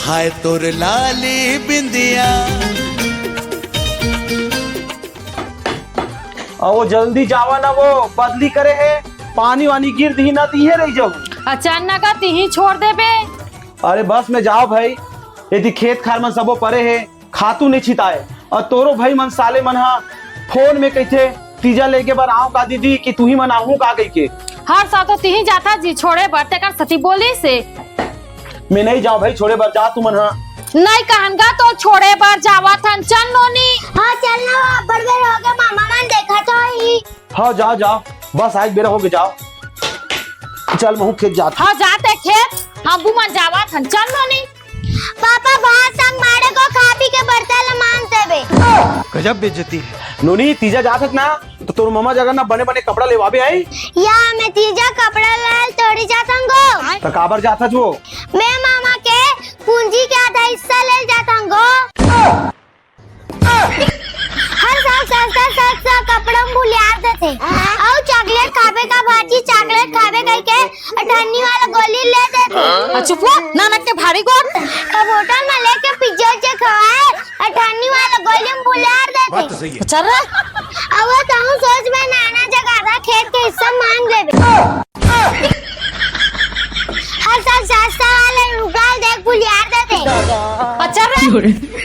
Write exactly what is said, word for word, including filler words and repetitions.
हाय तोर लाली बिंदिया। अ, वो जल्दी जावा ना, वो बदली करे हे, पानी वानी गिर दिही ना, त इहे रही जाहू। अचानक तिही छोड़ देबे। अरे बस में जाव भाई, एती खेत खार मन सबो परे हे, खातू नइ छिताए, अउ तोरो भाई मन साले मन ह फोन में कहिथे, "तीजा लेगे बर आंव का दीदी?" कि तुही मन आहू का कहिके। हर साल तो तिही जाथा जी छोड़े बर, तेकर सेती बोलिस हे। मैं नइ जांव भाई छोड़े बर, जा तुमन ह। नइ कहन गा तो छोड़े बर जावत हन, चल नोनी। हाँ चल ना, वो अब्बड़ बेर होगे, मामा मन देखत होही। हाँ जा जा, बस आए के बेरा होगे, जाव। चल महू खेत जात। हाँ जाते खेत, अब्बू मन जावत हन, चल नोनी। पापा भात संग माड़े को खा पी के बर्तन ल मांज देबे। गजब बेइज्जती है। नोनी, तीजा जात हस ना, त तोर ममा जगह ना बने बने कपड़ा लेवाबे आई। या मैं तीजा कपड़ा लाय ल थोड़ी जात हंव गो। त काबर जात हस वो? मैं मामा के पूंजी के आधा हिस्सा ले ल जात हंव गो। हर साल सस्ता सस्ता कपड़ा म भुलियार देथे। अउ चॉकलेट खाबे का भाजी, चॉकलेट खाबे कहिके अठन्नी वाला गोली ले देथे। आ, चुप हो, नानक के भारी गोठ। अब होटल म लेके पिज्जा उज्जा खवाए, अठन्नी वाला गोली म भुलियार देथे। चल रे। अब वो तहूँ सोच में नाना जगह था, खेत के हिस्सा मांग लेबे। हर साल सस्ता वाला रुपया देख भुलियार देथे। अच्छा रे।